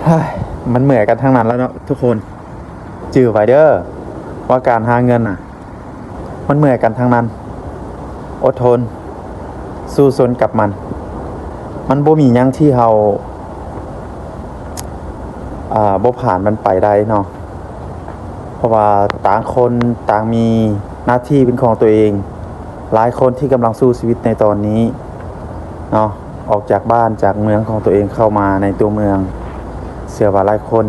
ເຮີ້ຍ ມັນເມື່ອຍກັນທັງນັ້ນແລ້ວເນາະທຸກຄົນ. ຈື່ໄວ້ເດີວ່າການຫາເງິນນະ ມັນເມື່ອຍກັນທັງນັ້ນ. ອົດທົນ ສູ້ຊົນກັບມັນ. ມັນບໍ່ມີຫຍັງທີ່ເຮົາ ເອີ ບໍ່ຜ່ານມັນໄປໄດ້ເນາະ. ເພາະວ່າຕ່າງຄົນຕ່າງມີໜ້າທີ່ເປັນຂອງຕົວເອງ. ຫຼາຍຄົນທີ່ກຳລັງສູ້ຊີວິດໃນຕອນນີ້ເນາະ ອອກຈາກບ້ານຈາກເມືອງຂອງຕົວເອງເຂົ້າມາໃນຕົວເມືອງ ເຊື່ອວ່າຫຼາຍຄົນ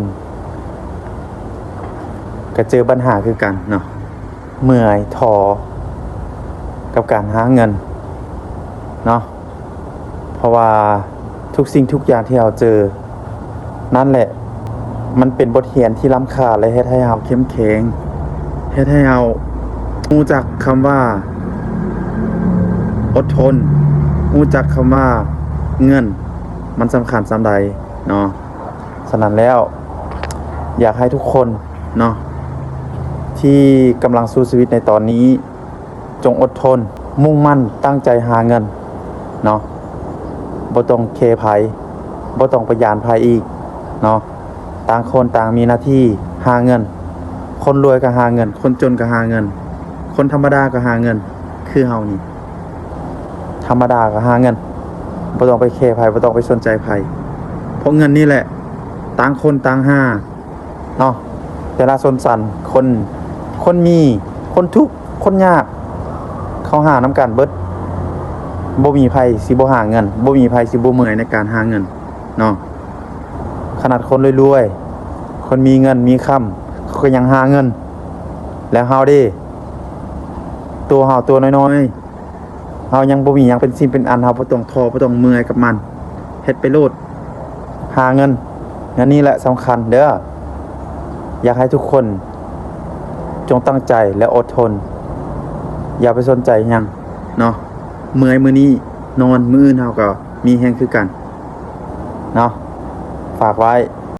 ກະເຈີບັນຫາຄືກັນເນາະ. ເມື່ອຍທໍ້ກັບການຫາເງິນເນາະ. ເພາະວ່າທຸກສິ່ງທຸກຢ່າງທີ່ເຮົາເຈີນັ້ນແຫຼະ ມັນເປັນບົດຮຽນທີ່ລ້ຳຄ່າ ແລະ ເຮັດໃຫ້ເຮົາເຂັ້ມແຂງ, ເຮັດໃຫ້ເຮົາຮູ້ຈັກຄຳວ່າອົດທົນ, ຮູ້ຈັກຄຳວ່າເງິນມັນສຳຄັນສ່ຳໃດເນາະ. ສະນັ້ນແລ້ວ ຢາກໃຫ້ທຸກຄົນເນາະ ທີ່ກຳລັງສູ້ຊີວິດໃນຕອນນີ້ ຈົ່ງອົດທົນ, ມຸ່ງໝັ້ນຕັ້ງໃຈຫາເງິນເນາະ. ບໍ່ຕ້ອງແຄໃຜ, ບໍ່ຕ້ອງໄປຢ້ານໃຜອີກເນາະ. ຕ່າງຄົນຕ່າງມີໜ້າທີ່ຫາເງິນ. ຄົນລວຍກໍຫາເງິນ, ຄົນຈົນກໍຫາເງິນ, ຄົນທຳມະດາກໍຫາເງິນ. ຄືເຮົານີ້ ທຳມະດາກໍຫາເງິນ, ບໍ່ຕ້ອງໄປແຄໃຜ, ບໍ່ຕ້ອງໄປສົນໃຈໃຜ. ເພາະເງິນນີ້ແຫຼະ ຕ່າງຄົນຕ່າງຫາເນາະ. ແຕ່ລະຊົນຊັ້ນ ຄົນ ຄົນມີ, ຄົນທຸກ, ຄົນຍາກ ເຂົາຫານຳກັນເບິດ. ບໍ່ມີໃຜຊິບໍ່ຫາເງິນ, ບໍ່ມີໃຜຊິບໍ່ເມື່ອຍໃນການຫາເງິນເນາະ. ຂະໜາດຄົນລວຍໆ, ຄົນມີເງິນມີຄຳ ເຂົາກໍຍັງຫາເງິນ. ແລ້ວເຮົາເດ? ຕົວເຮົາຕົວນ້ອຍໆ ເຮົາຍັງບໍ່ມີຫຍັງເປັນສິ່ງເປັນອັນ, ເຮົາບໍ່ຕ້ອງທໍ້ ບໍ່ຕ້ອງເມື່ອຍກັບມັນ, ເຮັດໄປໂລດ, ຫາເງິນ. ເງິນນີ້ແຫຼະສຳຄັນເດີ. ຢາກໃຫ້ທຸກຄົນຈົ່ງຕັ້ງໃຈ ແລະ ອົດທົນ, ຢ່າໄປສົນໃຈຫຍັງເນາະ. ເມື່ອຍມື້ນີ້ ນອນ, ມື້ອື່ນເຮົາກໍມີແຮງຄືກັນເນາະ. ຝາກໄວ້.